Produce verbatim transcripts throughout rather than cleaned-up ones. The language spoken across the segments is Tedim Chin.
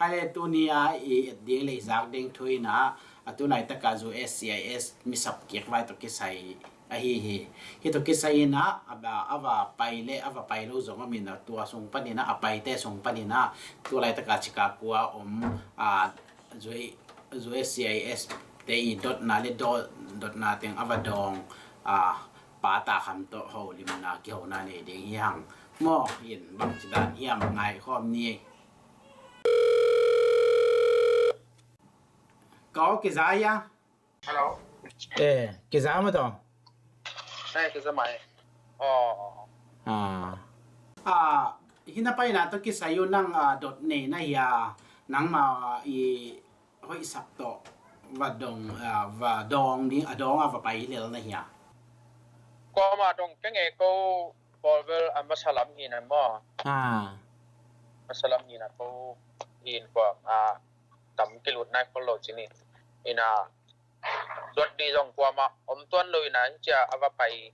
Ale tuni a i et ding le i zak ding thu in ah, a tu laitaka U S C I S mi sap kik vai tawh kisai ahi hi. Hih tawh kisai in ah, a va, a va pai le a va pai lo zong om in ah, tua sung panin ah, a paite sung panin ah, tu laitaka Chicago a om, a, U S C I S te i dotna le do, dotna teng a va dawng, a, Pa Ta Kham tawh holimna kihona nei ding hi hang. Maw, in bangci dan hiam ngaikhawm ni. Ka aw kiza ia? Hello. Eh, kiza ma tawh. Eh, kiza mai. Oh. Ah. Ah, hina paina tawh kisai uh nang, ah, dot nei na hia, nangma i hoihsak tawh va dong, ah, va dawng ding, a dawng a va pai lel na hia? Kuama dong keng e, ko bawlbel a masa lam hi na maw. Ah. Masa lam hi na ko in kuam, ah, tam kilut nai khol lo ci ni. Ina, duat di zong kuama om tuan lo ina, hicia a va pai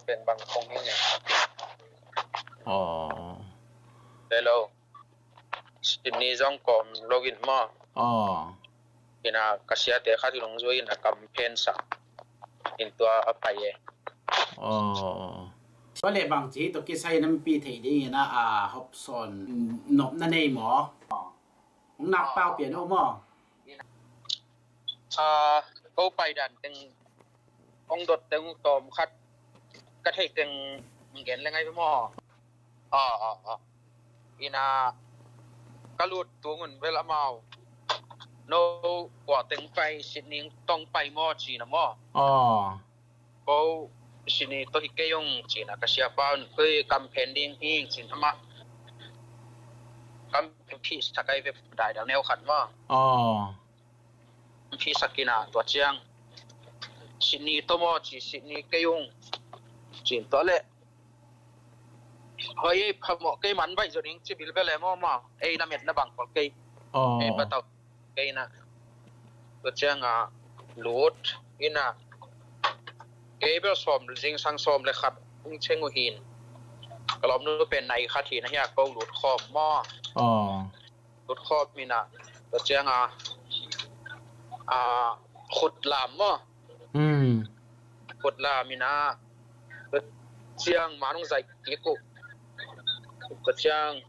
beng bang kong hi ne. Oh. Hello. Sydney zong kawm lo in maw. Oh. Ina, ka siate khat i lungzui ina kam phensak in tua a pai e. Oh. Tua le bangci tawh kisai na mipi thei ding ina, a, hopsawn nopna nei maw? Hong nak pau pian o maw? A, ko pai dan teng, hong dot teng tawm khat ka theih teng gen le ngai maw? A, a, a. Ina, ka lut tung un bel amau, no kua teng pai, Sydney tawh pai maw ci na maw? Aw. Ko Sydney tawh hi kei ung ci na, ka siapa un, koi kam phen ding hi ci na, amah kam phen phih sa kai ve, dai dang neu khat maw? Aw. Phih sa kina, tua ciang Sydney tawh maw ci, Sydney kei ung ci, tua le hoi ei phamawh kei man baih zaw ding ci bil bel e maw maw, ei na metna bang kol kei. Aw. Ei patau kei na. Tua ciang a lut ina, kei bel sawm, zingsang sawm le khat hong ceng uh hin, ka lawmnu pen nai khat hi na hia, ko lut khawm maw. Aw. Lut khawm ina, tua ciang a, a, khut lam maw. Hmm. Khut lam ina, tua ciang man hong zaih kik uh. Tua ciang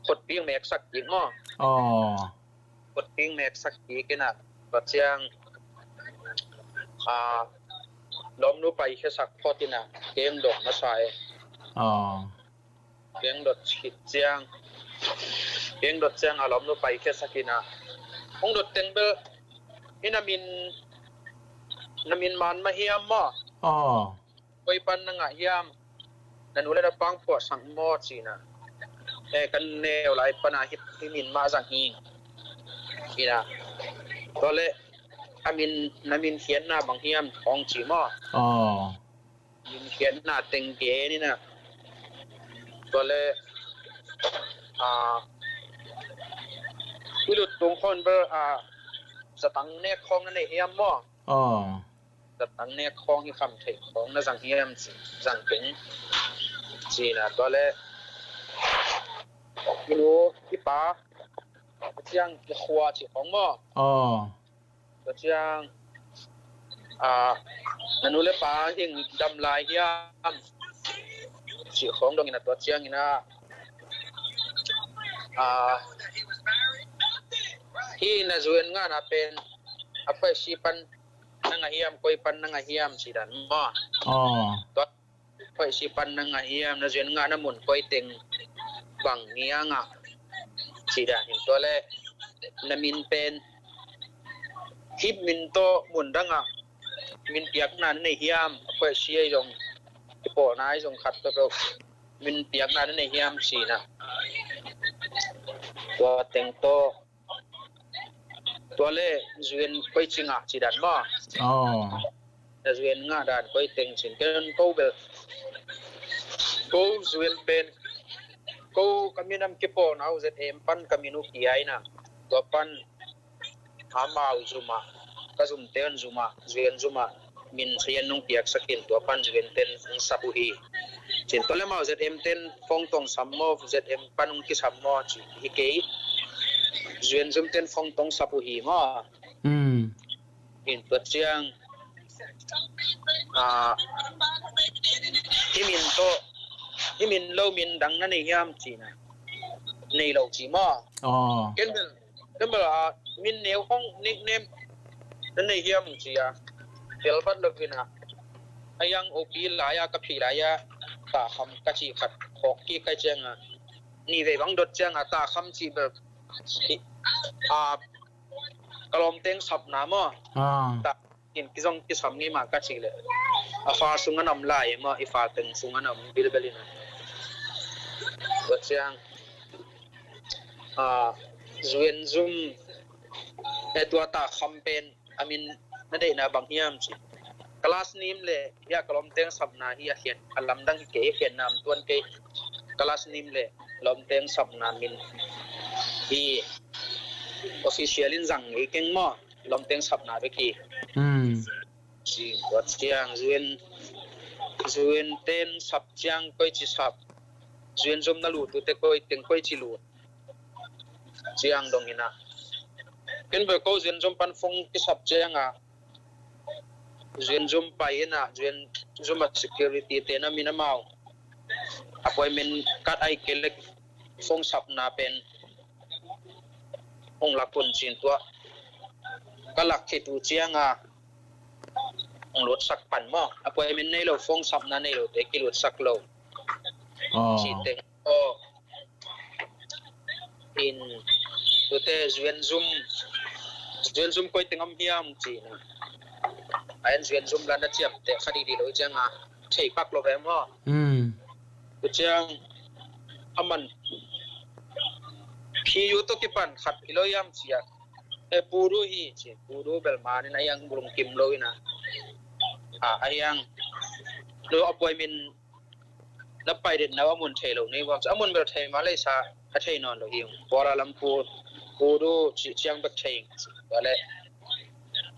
khut ping meksak kik maw. Aw. Khut ping meksak kik ina, tua ciang, a, lawmnu pai khiasak phot ina, keng dong masa e. Aw. Keng dot khit ciang, keng dot ciang a lawmnu pai khiasak ina, hong dot teng bel, hi na min, na min man mah hiam maw? Aw. Koi pan na ngah hiam? Na nu le na pa phuahsak maw ci na. Eh, kan neu lai pana hi, hi min mah zang hi. Ina. Tua le, a min, na min khiatna bang hiam hong ci maw? Aw. Min khiatna teng gen ina. Tua le, a, i lut tung khawng bel, a, zatang nek khawng na nei hiam maw? Aw. Zatang nek khawng hi kham theih khawng na zang hiam ci, zang teng ci na, tua le i nu i pa, ciang i khua ci khawng maw? Aw. Tua ciang, a, na nu le pa hing dam lai hiam ci khawng dong ina, tua ciang ina, a, hi na zuen ngana pen a khuaisi pan na ngah hiam, koi pan na ngah hiam ci dan maw? Aw. Tua khuaisi pan na ngah hiam, na zuen ngahna mun koi teng bang ni a ngah ci dan hi. Tua le na min pen hih min tawh mun dang a min piakna na nei hiam, a khuaisi ai zong, i pawlna ai zong khat peuhpeuh min piakna na nei hiam ci na. Tua teng tawh Tua le zuen koi ci ngah ci dan maw? Aw. Na zuen ngah dan koi teng cin ken ko bel. Ko zuen pen, ko ka minam kipawlna uh Z M pan ka min uh kiai na. Tua pan amau zumah, ka zumte un zumah, zuen zumah min sayan nung piaksakin tua pan zuen ten hong sap uh hi. Cin tua le mau Z M ten phone tawh sam maw, Z M pan hong kisam maw ci hi kei. Zuenzum ten phone tong sap uh hi maw. Hmm. In tua ciang, ah, hih min tawh, hih min lo min dang na nei hiam ci-in ah, nei lo ci maw. Oh. Ken bel, ken bel, ah, min neu hong nickname na nei hiam ci a, bel bat lo in ah. A yang O P lai-a ka phih lai-a, Takham ka cih khat hawk kik ka ciang a, nih vei bang dot ciang a, Takham cih bel, ah, ka lawmteng sapna maw. Ah. Ta in kizong kisam ngei mah ka cih leh, a fa sung a nam lai maw, i fa teng sung a nam bilbel in ah. Tua ciang, ah, Zuenzum, eh, tua Takham pen a min na deihna bang hiam ci. Ka last name leh, hia ka lawmteng sapna hi a khiat, a lamdang hi kei, a khiatna om tuan kei. Ka last name leh lawmteng sapna min hi, official in zang ngei keng maw. Lawmteng sapna bek hi. Hmm. Ci, tua ciang Zuen, Zuen ten sap ciang koici sap. Zuenzum na lut uh teh koi teng koici lut. Ciang dong in ah. Ken bel ko Zuenzum pan phone kisap ciang a, Zuenzum pai in ah, Zuenzum a security te na min amau appointment card ai kei leh phone sapna pen hong lak un ci-in tua. Ka lak khit uh ciang a, hong lutsak pan maw. Appointment nei lo, phone sapna nei lo te kilutsak lo. Oh. Ci teng. Oh. In, tute Zuenzum, Zuenzum koi teng om hiam ci-in ah. A en Zuenzum la na ciamteh kha didi lo ciang a, thei pak lo ve maw. Hmm. Tua ciang, a man, P U tawh kipan khat hi lo hiam ci a. Eh, Pudu hi ci, Pudu bel man in a hiang bulung kim lo in ah. Ah, a hiang, no appointment na pai den na a mun thei lo nei bang. A mun bel thei mah leh sa a thei nawn lo hi ung. Kuala Lumpur, Pudu cih ciang bek thei ung. Tua leh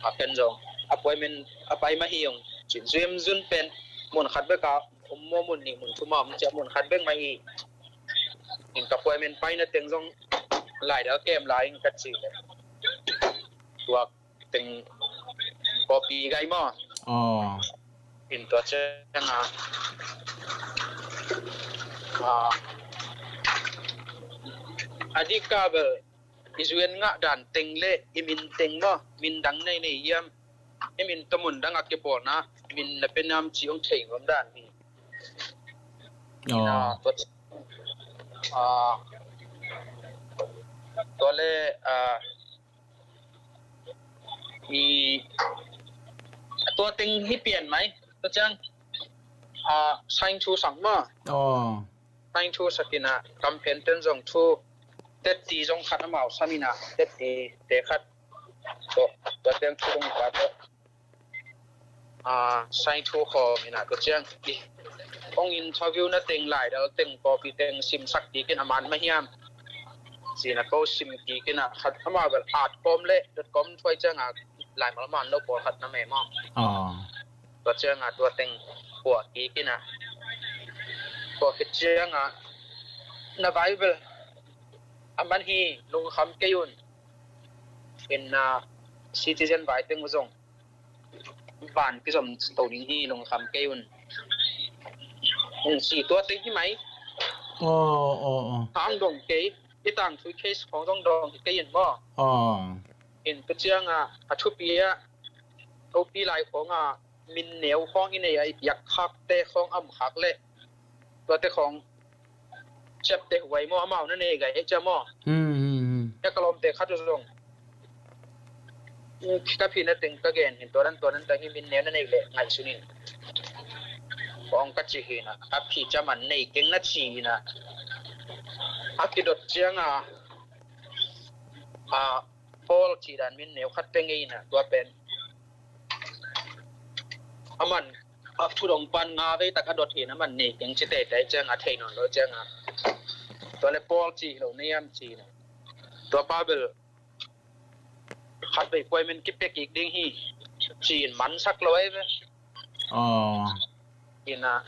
a pen zong appointment a pai mah hi ung. Cin Zuenzum pen mun khat bek a om maw, mun nih mun thum a om ci a, mun khat bek mah hi. In ka appointment paina teng zong laidal kem lai in ka ci. Tua teng copy gai maw. Oh. In tua ciang a, ah, a dik a bel i Zuen ngah dan teng leh i min teng maw, min dang nei nei hiam, i min tawh mun dang a kipawlna min na pia nam ci hong thei ngam dan hi. Oh. In ah, tua, ah, tua leh, ah, i, tua teng hi pian mai. Tua ciang, ah, sign thu sak maw. Oh. Sign thu sak in ah, kam phen ten zong thu, tetti zong khat amau sam in ah, tetti te khat. Tua, tua teng thu dong pa tua. Ah, sign thu khawm in ah, tua ciang i hong interview na teng laidal teng copy teng simsak kik in a man mah hiam. Ci-in ah ko sim kik in ah, khat amau bel at kawm leh dot com thuai ciang a, laimal man lo pawlkhat na mem aw. Ah. Tua ciang a tua teng pua kik in ah. Pua khit ciang a, na vai bel a man hi, lungkham kei un. In ah, citizen vai teng uh zong van kizom to ding hi, lungkham kei un. Hong ci tua teng hi mai. Oh, oh, oh. Hang dong kei, i tangthu case khong zong dong hi kei in maw. Oh. In tua ciang a, a thupi a, thupi lai khong a, min neu khong i nei a, i piak khak te khong a om khak leh, tua te khong ciapteh huai maw, amau na nei gai hi cia maw. Hmm, hmm, hmm. Ka lawmte khat uh zong, ka phihna teng ka gen hi, tua dan tua dan teng hi, min neu na nei leh ngaihsun in, khong ka ci hi in ah, a phih cia man nei keng na ci in ah. A kidot ciang a, a, Paul cih dan min neu khat pia ngei in ah, tua pen a man, a thu dong pan nga vei tak a dot hi in ah, a man nei keng ci teitei ciang a, thei nawn lo ciang a. Tua leh Paul cih hi lo na hiam ci in ah. Tua pa bel khat vei appointment kipia kik ding hi ci-in mansak lo ei ve. Oh. In ah,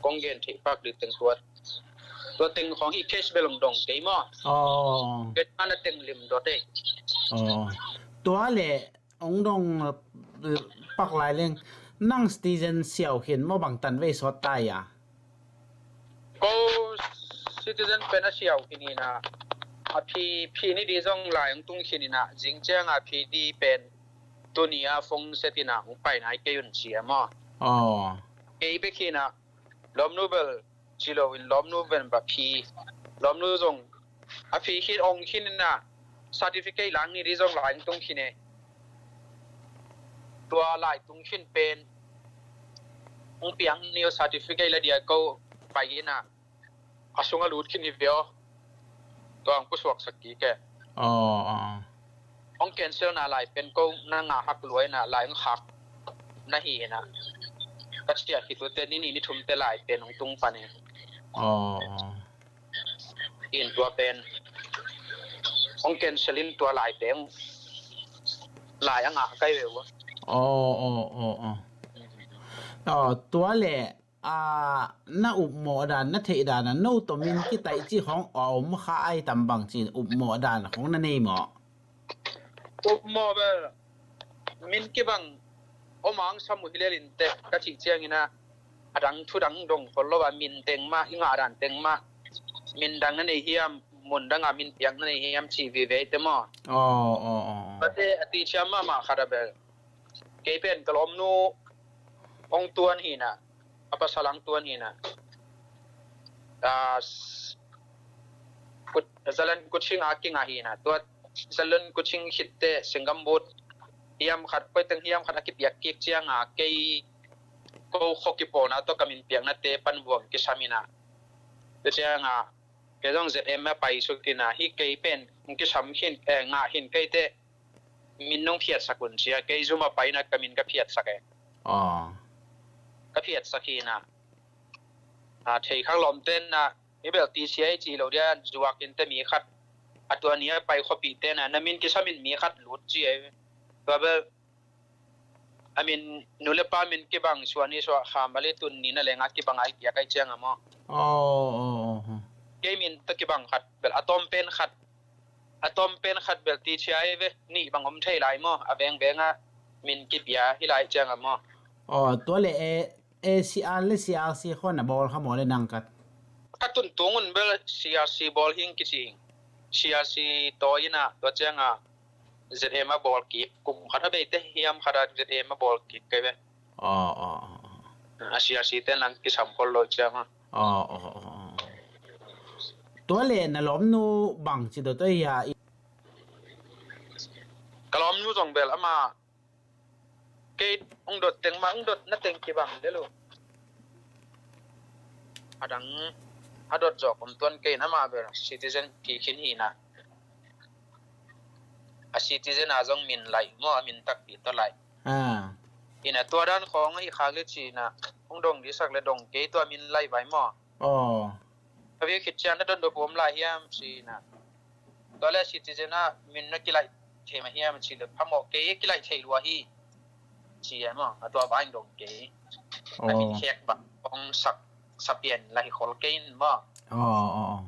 kong gen theih pak ding teng tua. Tua teng khawng hi case bel hong dong kei maw? Aw. Ken ana teng lim dot ei. Aw. Tua le hong dong, eh, pak lai leng nang citizen siau khin maw, bang tan vei sawt ta ia? Ko citizen pen a siau khin ina, a phi, phi ni di zong lai hong tung khin ina, zing ciang a phi di pen tuni a phone set ina hong pai nai kei un ci a maw? Aw. Kei bek hi ina, lawmnu bel ci lo in, lawmnu bel ba phi, lawmnu zong a phi khin, ong khin ina, certificate lang ni di zong lai hong tung khin e. Tua lai tung khin pen hong piang ni uh certificate la dia ko pai ina, a sung a lut khin hi ve aw. Tua hong pusuaksak kik e. Aw, aw, aw. Hong cancel na lai pen ko na ngah hak lua ina, lai hong khak na hi ina, ka ciah khit uh teh ni nih ni thum teh lai pen hong tung pan e. Aw, aw. In tua pen hong cancel in tua lai pen lai a ngah kai ve uh. Aw, aw, aw, aw. Aw, tua le a, na upmawh dan, na theih dan a, no tawh min kitaih cih khawng a om kha ai tam bang ci, upmawh dan khawng na nei maw? Upmawh bel min kibang om ang sam uh hi lel in teh ka cih ciangin a, a dang thu dang dong khol lo a, min teng mah, i ngah dan teng mah, min dang na nei hiam, mun dang a min piak na nei hiam cih vive te maw? Aw, aw, aw, aw. Tua teh a ticiam mahmah khat a bel, kei pen ka lawmnu hong tuan hi ina, a pasal hong tuan hi ina. Ah, s-, kut, Zalen Kuching a kingah hi ina. Tua Zalen Kuching khit teh Singgambut hiam khat, koi teng hiam khat a kipiak kik ciang a, kei ko kho kipawlna tawh ka min piakna te pan vuang kisam ina. Tua ciang a, kei zong Z M a pai suk ina, hi kei pen hong kisam khin, eh, ngah khin kei teh min nong phiatsak un ci a, kei Zoom a pai ina ka min ka phiatsak e. Aw. Ka phiatsak hi ina. A, thei khak lawmte na, i bel T C I ci lo dia, zuak in teh mi khat, a tua ni a pai khuapihte na, na min kisam in mi khat lut ci e. Tua bel a min, nu le pa min kibang suan i suah kha mah le, tun ni na leng a kibang a i piak ai ciang a maw? Aw, aw, aw, aw. Kei min tawh kibang khat bel a tawm pen khat, a tawm pen khat bel T C I ve, nih bang om thei lai maw? A vengveng a min kipia hi lai ciang a maw? Aw, tua le e, e C R le C R C khawng na bawl kha maw le nang khat? Ka tuntung un bel C R C bawl hing kici. C R C tawi ina, tua ciang a Z M a bawl kik, kum khat a bei teh hiam khat a Z M a bawl kik kei ve. Aw, aw, aw, aw. A C R C te nang kisam khol lo ciang a. Aw, aw, aw, aw. Tua le na lawmnu bang ci dot aw ia i? Ka lawmnu zong bel ama, kei hong dot teng mah, hong dot na teng kibang le lo. A dang a dot zawk om tuan kei in, ama bel citizen phi khin hi ina. A citizen a zong min laih maw, a min takpi tawh laih. Ah. Ina tua dan khawng hi khak le ci ina, hong dong dihsak le dong kei, tua min laih vai maw? Aw. A vei khit ciang na don do buam lai hiam ci ina. Tua le citizen a min na kilaih thei mah hiam ci le, phamawh kei, kilaih thei lua hi ci a maw? A tua vai dong kei. A min khek bang hong sak, sa pian la hi khol kei in maw? Aw, aw, aw.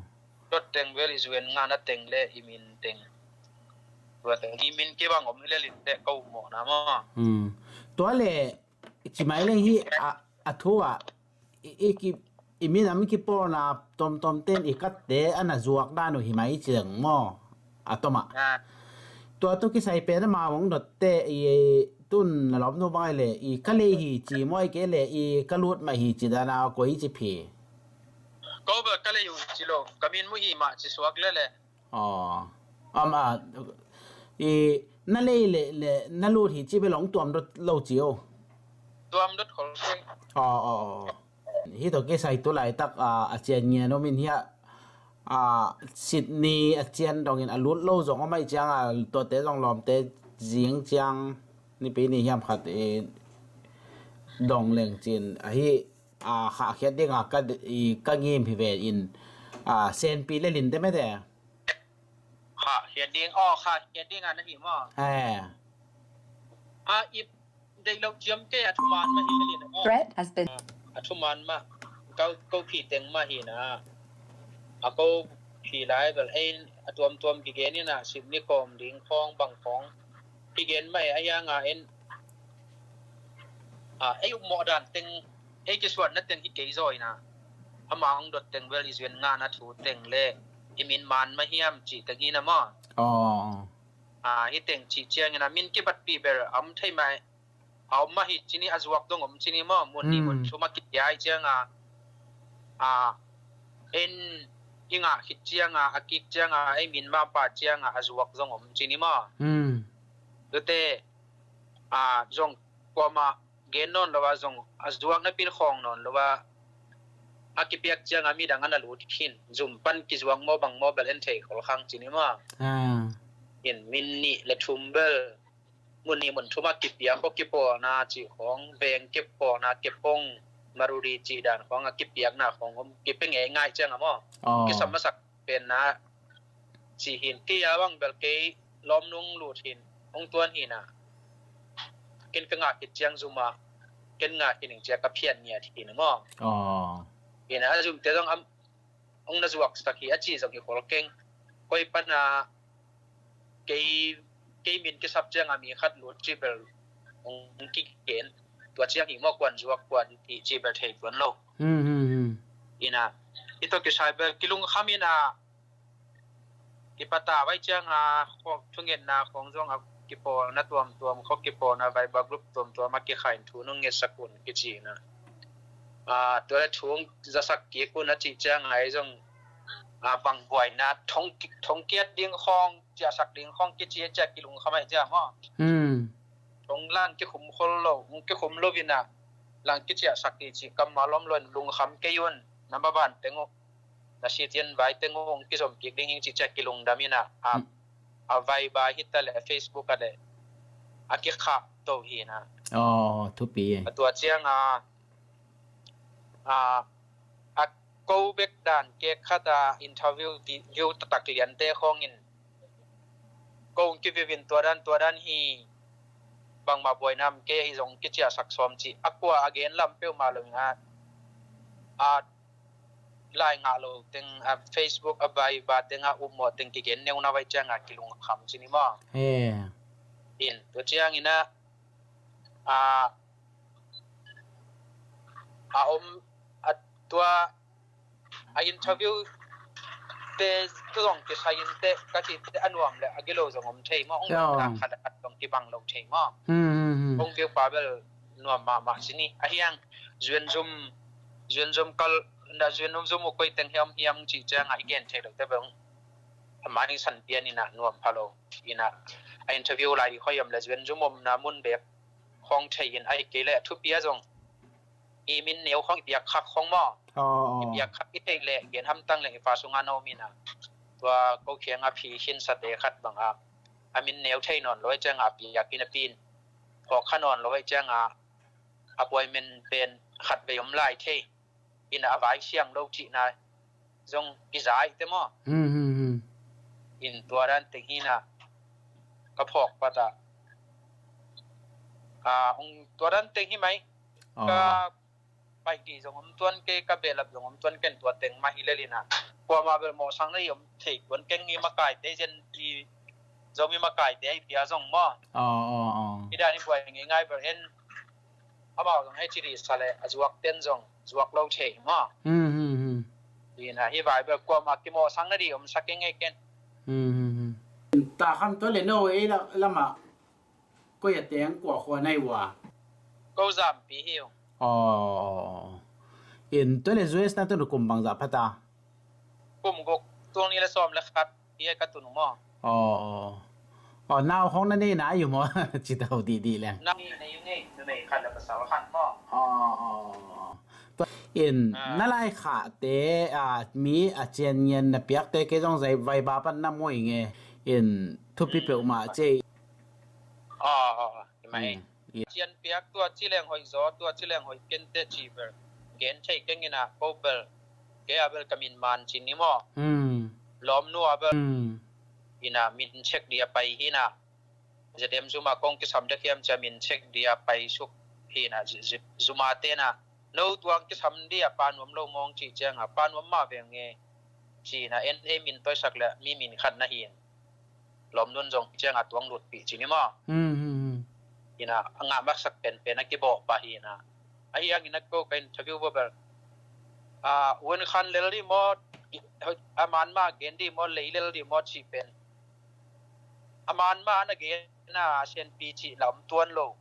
Dot teng vel i zuen ngah na teng le i min teng, tua teng i min kibang om hi lel in teh ko mawhna maw? Hmm. Tua le ci mai leng hi a, a thu ah i, i ki, i minam kipawlna tomtom ten i katte a na zuak dan uh hi mai ci leng maw? A tom ah. Ah. Tua tawh kisai pen ama hong dot teh i, tun na lawmnu bang ai le i ka lei hi ci maw, i ke le i ka lut mah hi ci dan a, koi ci phi? Ko bel ka lei uh ci lo, ka min mu hi mah ci suak le le. Aw. Am a, i na lei le, le na lut hi ci bel hong tuam dot lo ci o. Tuam dot khol kei. Aw, aw, aw. Hi tawh kisai tu laitak a, a cian ngian om in hiah, a, Sydney a cian dongin a lut lo zong om ai ciang a, tuate zong lawmte zing ciang nipi ni hiam khat i dong leng cin ahi, a, khahkhiat ding a ka, i, ka ngim hi ve in, a, senpi le linte mete. Khahkhiat ding, aw, khahkhiat ding a na hi maw? He. A, i deih loh ciam kei a thuman mah hi lin a maw? Threat has been. A thuman mah, ko, ko phi teng mah hi na. a ko hi lai bel ei a tuamtuam kigen in a, Sydney kawm ding khawng bang khawng kigen mah e, a hiang a en a, ei upmawh dan teng, ei kisuanna teng hi kei zaw in a, ama hong dot teng bel i zuan ngahna thu teng le i min man mah hiam cih teng hi na maw? Aw. A, hi teng cih ciangin a min kibatpih bel a om thei mah, a om mah hi ci ni, a zuak zong om ci ni maw? Mun nih mun thum a kipia ciang a, a, en i ngah khit ciang a, a kik ciang a, ei min mah pah ciang a, a zuak zong om ci ni maw? Tute a, zong kuamah gen nawn lo a, zong a zuak napi in khawng nawn lo a, a kipiak ciang a midang a na lut khin, zum pan kizuak maw bang maw bel en thei khol khang ci ni maw? In min nih le thum bel, mun nih mun thum a kipia khawng kipawlna cih khawng, veng kep khawngna, kep hong, maruri cih dan khawng a kipiakna khawng om, kipia ngei ngai ciang a maw? Kisam masak penna cih hin, kei a bang bel kei lawm nung lut hin, hong tuan hin a, ken ka ngah khit ciang zum a, ken ngah khin ing ci a ka phiat ngiat hin a maw? Hin a, a zumte zong am, hong na zuaksak hi a cih zong hi khol keng. Koi pan a kei, kei min kisap ciang a mi khat lut cih bel hong kigen. Tua ciang hi maw, kuan zuak kuan hih cih bel thei tuan lo. Ina, hi tawh kisai bel kilungkham ina, kipata vai ciang a, khawng thungetna khawng zong a kipawlna tuamtuam, khawng kipawlna Viber group tuamtuam a kikhain thu nung ngetsak un kici na. A, tua le thu zasak kik un a cih ciang a ei zong, a, bang buaina thong, thongkiat ding khawng, ciahsak ding khawng kici a ciah kilungkham ai ciah maw? Thong lang kikhum khol lo, kikhum lo ina, lang kiciahsak kici kammal om lo in lungkham kei un, na maban teng uh. Na sitian vai teng uh hong kizom kik ding hing cih ciah kilungdam ina, a, a Viber hi ta le, a Facebook a le, a kikhah to hi na. Aw, thupi e. A tua ciang a, a, a ko bek dan kek khat a interview vi-, view taktak liante khawng in ko hong kiview in tua dan, tua dan hi, bangmah buaina om kei hi zong kiciahsak sawm cih a kua a gen lam peuhmah lo in a, a lai ngah lo teng, a Facebook, a Viber teng a upmawh teng kigen neuna vai ciang a kilungkham ci ni maw? In, tua ciang ina, a, a om, a tua, a interview te tu zong kisai in te, ka cih te a nuam le a gilo zong om thei maw? Hong nuam dan khat le khat zong kibang lo thei maw? Hong viu pa bel nuam mahmah ci ni. A hiang, zuan zum, zuan zum kal, na zuan zum uh koi teng hiam hiam cih ciang a i gen thei lo te bel, a mai san pian ina nuam pha lo. Ina, a interview lai di khoi om le zuan zum omna mun bek khawng thei in, ai kei le a thupi a zong i min neu khawng i piak khak khawng maw? I piak khak i theih le gen hamtang le i fa sung a na om ina, tua ko khiang a phi khin sate khat bang a, a min neu thei nawn lo ai ciang a piak ina pin, phawk kha nawn lo ai ciang a, appointment pen khat vei om lai thei ina, a vai siang lo cihna zong kizai te maw? In tua dan teng hi na, ka phawk pat a, a, hong tua dan teng hi mai. Ka paih dih zong om tuan kei, ka behlap zong om tuan ken, tua teng mah hi lel ina. Kuamah bel mawhsang na hi om thei tuan keng, i makaite zen i, Zomi makaite ai pia zong maw? Hi dan i buai ngei ngai bel en, amau zong hei ci dih sa le a zuak ten zong zuak lo thei maw? Ina, hi vai bel kuamah kimawhsang na dih om sa keng ei ken. Ta kham tua le no ei la, lamah koi a teng kua khua nai ua? Ko Zampi hi uh. Aw. In tua le U S na tun kum bangzah pha ta? Kum guk, tul nih le sawm le khat hi a ka tun uh maw? Aw. Aw, nau hong na nei na yu maw? Ci tau dih dih leng. Nau nih nei yu ngei, numei khat le pasal khat maw? Aw, aw. In na lai khahte, a, mi a cian ngian na piakte kei zong zai vai ba pan na muai nge. In thupi peuhmah cei. Aw, aw, aw. Hi mai. Cian piak tua ci leng hoih zaw, tua ci leng hoih kente ci bel gen thei keng ina, ko bel kei a bel ka min man ci ni maw? Lawmnu a bel ina min check dia pai hi na. Zetem zuma kong kisam dek hiam cia min check dia pai suk hi na, zu-, zu-, zuma te na. No tuang kisam dia pa nuam lo mawng ci ciang a, pa nuam mah veng nge. ci-in ah, en ei min tawisak le mi min khat na hi-in, Lawmnun zong ciangah tuang lutpih ci ni maw? Hmm, hmm, hmm. Hi-in ah, a ngah maksak penpen a kibawh pah hi-in ah. Ahi hangin a ko ka interview bobel, ah, Wun Khan lel dih maw, a man mah gen dih maw, lei lel dih maw cih pen, a man mah a na gen a, a sianpi cih la om tuan lo.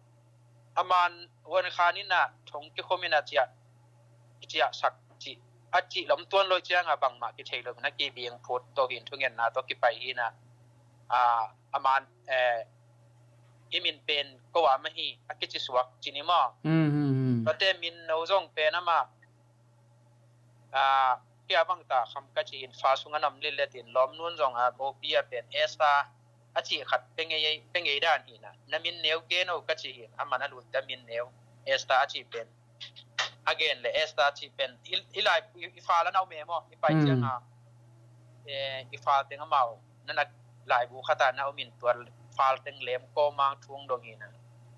A man Wun Khan in ah thong kikhum in ah ciah, ciahsak cih, a cih la om tuan lo ciangah bangmah kithei lo in ah kibing phut tawh hi-in thungetna tawh kipai hi-in ah, ah, a man, eh, hih min pen ko a mah hi a kici suak ci ni maw? Hmm, hmm, hmm. Tuate min no zong pen amah, ah, kei a bang ta kham ka ci-in, fa sung a nam lillet in, Lawmnun zong a, O P a pen Esther a cih khat pia ngei, pia ngei dan hi-in ah, na min neu gen o ka ci hi-in, a man a lut a min neu, Esther a cih pen a gen le, Esther a cih pen i, i lai, i, i fal a na om e maw, i pai, hmm, ciangah, eh, i fal teng amau na na laibu khat ah na om in, tua fal teng lem kawmang thung dong hi-in ah,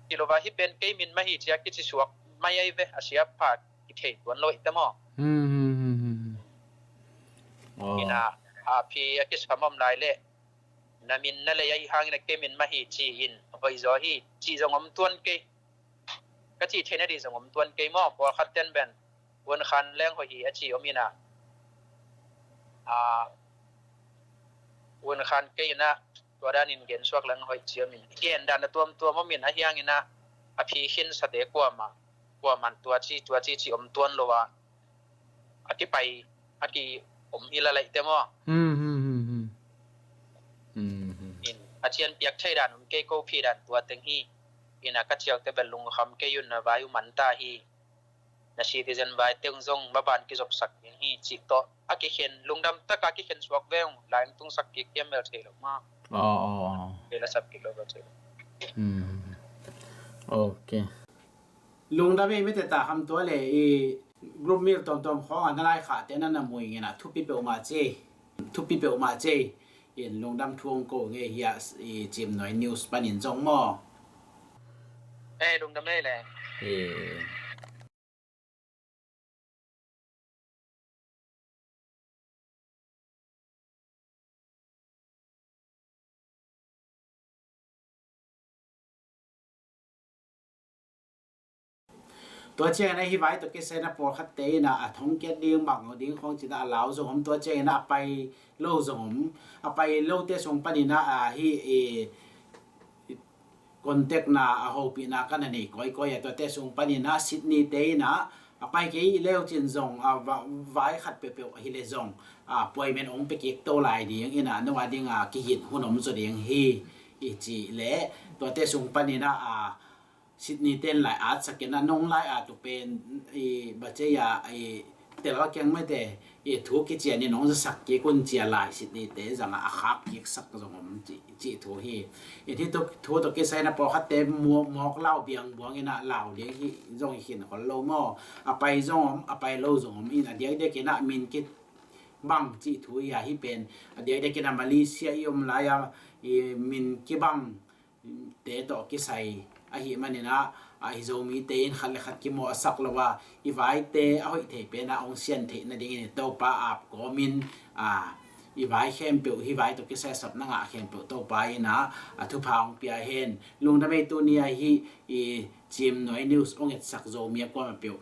ci lo va, hih pen kei min mah hi ci a kici suak mai ai ve, a sia pha kithei tuan lo i te maw? Hmm, hmm, hmm, hmm, hmm. Oh. Hi-in ah, a phi a kisam om lai le, na min na lei ahi hangin ah kei min mah hi ci-in, hoih zaw hi cih zong om tuan kei. Ka cih theihna dih zong om tuan kei maw? Pawlkhat ten pen Wun Khan leng hoih hi a ci om in ah, ah, Wun Khan kei in ah, tua danin gen suak leng hoih ci om in, gen dan a tuamtuam om in, ahi hangin ah, a phi khinsate kuamah, kuaman tua ci, tua ci ci om tuan lo a, a kipai, a ki om hi la laih te maw? Hmm, hmm, hmm, hmm. Hmm, hmm. In, a cian piak thei dan om kei, ko phi dan tua teng hi. In ah, ka ciaute bel lungkham kei un, na vai uh man ta hi. Na citizen vai teng zong maban kizopsak ding hi cih tawh a kikhen, lungdam taka kikhen suak ve ung, lai tung sak kik hiam bel thei lo maw? Oh, oh, oh. Bel a sap kik lo bel thei lo. Hmm. Ok. Lungdam ei, mete ta kham, tua le i group meal tuamtuam khawng a na lai khahte na na mu ing in ah, thupi peuhmah ci. Thupi peuhmah ci. In lungdam thu hong ko ngei hi a, i Cimnuai News panin zong maw? Eh, lungdam ei le. Eh. Tua ciangin ah hih vai tawh kisai in ah pawlkhatte in ah a thongkiat ding, bang ding khawng ci-in ah a lau zong om. Tua ciangin ah a pai lo zong om. A pai lote sung panin ah, a, hih, i, contact na, a hopihna ka na nei kawikawi a, tuate sung panin ah Sydney te in ah a pai kei leu cin zong, a, va-, vai khat peuhpeuh ahih leh zong, a, appointment hong pia kik to lai ding in ah, no a ding a kihih hun om zaw ding hi, i cih leh, tuate sung panin ah, a, Sydney ten lai atsak in ah, nong lai at uh pen, i, bacei a, i, tel a kiang mete, i, thu kician in nong zasak kik un ci a, lai Sydney te zang a, a khak kik sak zong om ci, cih thu hi. I, hih thu, thu tawh kisai in ah pawlkhatte mu-, mawk lau biang buang in ah lau ding hi zong hi khin khol lo maw? A pai zong om, a pai lo zong om in, a diakdiak in ah min kibang cih thu hi a, hih pen a diakdiak in ah Malaysia i om lai a, i, min kibang te tawh kisai ahih manin ah, a, i Zomite in khat le khat kimawh a sak lo a, i vaite a hoih thei pen ah hong sian theih nadingin Topa ap kawmin, a, i vai khempeuh, hih vai tawh kisai a sapna ngah khempeuh Topa in ah, a, thupha hong pia hen. Lungdam ei, tuni a hih i Cimnuai News hong etsak Zomi a kuamah peuh